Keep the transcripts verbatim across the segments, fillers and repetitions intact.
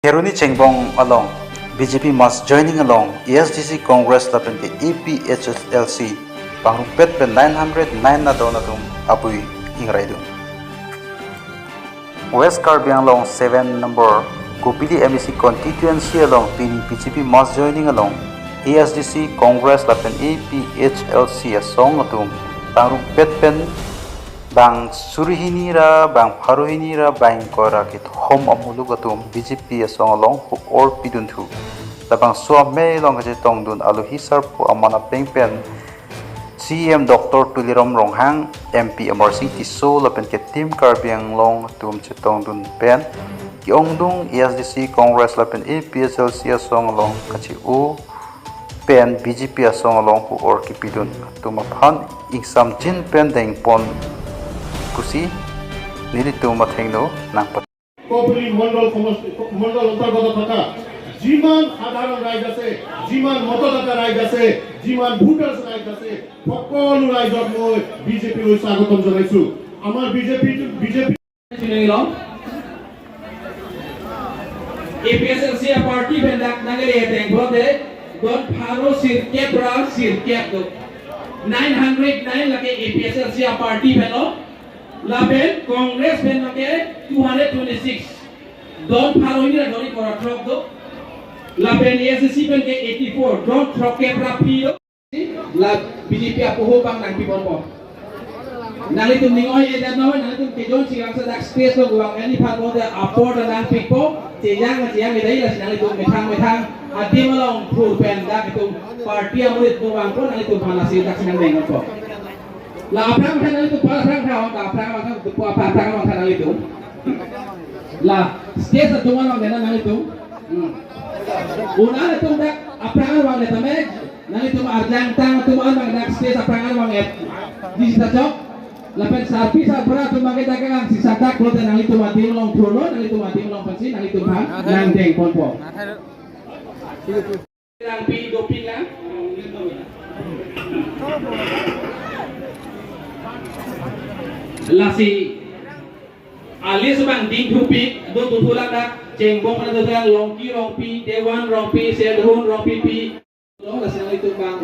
Kheroni Chengbong along B J P mass joining along A S D C, Congress lapen ke A P H L C pangrumpet pen nine hundred nine adon atum abui ingraidun. West Karbi Anglong seven number Kopili M A C constituency along pini B J P mass joining along A S D C, Congress lapen A P H L C asong atum pangrumpet pen bang suri hini ra, bang pharo hini ra, bang ingkoi ra kethom amuluk atum B J P asong along hu-or pidun thu. Labangso amei along kachetongdun alohi sarpo aman apeng pen C E M Doctor Tuliram Ronghang, M P Amarsing Tisso lapen ke Team Karbi Anglong atum chetongdun pen ke-ongdung A S D C, Congress lapen A P H L C asong along kache-o pen B J P asong along hu-or kepidun atum aphan ingsamjin pen dengpon pusi nelitum athengno nangpat. Kopili মণ্ডল সমষ্টি, মণ্ডল অন্তৰ্গত থকা যিমান সাধাৰণ ৰাইজ আছে, যিমান মতদাতা ৰাইজ আছে, যিমান ভোটাৰ্ছ ৰাইজ আছে, সকলো ৰাইজক মই বিজেপিলৈ স্বাগতম জনাইছো। আমাৰ BJP, BJP Sinilong. A P H L C a party pen dak nangli ateng bote don pharo sirkep ra sirkep do. Nine hundred nine lake A P H L C a party pen lo. Lapen Congress pen lake two hundred twenty-six. Don pharo hini ra don ingkoi ra throk do. Lapen A S D C pen ke eighty-four. Don throkkep ra phli do. La B J P apoho bang nangpiponpo. Nanglitum ning oi edet noi, nanglitum kejongsi langsa dak stage lo guang ani phan bote apor ta nangpipo, chejang chejang edai lasi nanglitum methang methang adim along thur pen dak itum party amurit pu bangpo nanglitum phan lasi dak si nangdengpo. La aphrang aphrang nanglitum pa aphrang aphrang ta aphrang aphrang tu pa aphrang aphrang nanglitum. La stage atum along dena nanglitum. Hmm. Una atum dak aphrang along deta me Nanglitum arjang tang atum an bang dak stage aphrang an bang et. Di sita chok. Lapen sarpi sarpra atum bang dak kang si sadak lote nanglitum adim along thurlo, nanglitum adim along pensi nanglitum bang nangdengponpo. Nangpi dopik lang. Lasi alis bang ding thupik do tuthu lang dak Chengbong pen do lang Longki Rongpi, Dewan Rongpi, Serdhun Rongpipi. Lo lasi nanglitum bang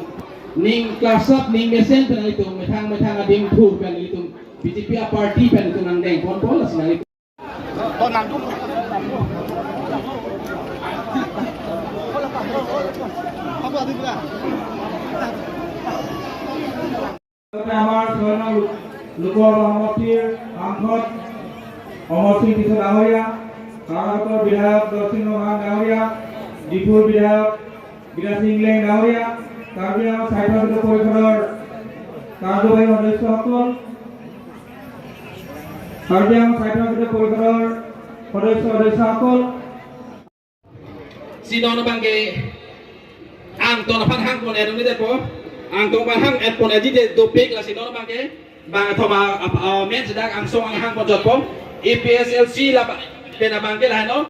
ning klasap ning mesen pen nanglitum methang methang adim thur pen nanglitum B J P a party pen nanglitum nangdengponpo lasi nanglitum. আমাৰ ছয় নং লোকসভা সমষ্টিৰ সাংসদ অমৰ সিং টিছো ডাঙৰীয়া, কৰ্ণাটকৰ বিধায়ক দৰ্শন ৰংহাং ডাঙৰীয়া, ডিফুৰ বিধায়ক বিকাশ ইংলেং ডাঙৰীয়া, কাৰ্বি আংলং স্বায়ত্তশাসিত পৰিষদৰ কাৰ্যবাহী সদস্যসকল, কাৰ্বি আংলং স্বায়ত্তশাসিত পৰিষদৰ সদস্য সদস্যাসকল, Si non abang ke angton aphan hangpon edun depo. Angton aphan hang edpon edi de dopik lasi non abang ke bang thoma ap-, ah, men sedak angsong ang hangpon jotpo. A P H L C la ba-, pen abang ke lahen non.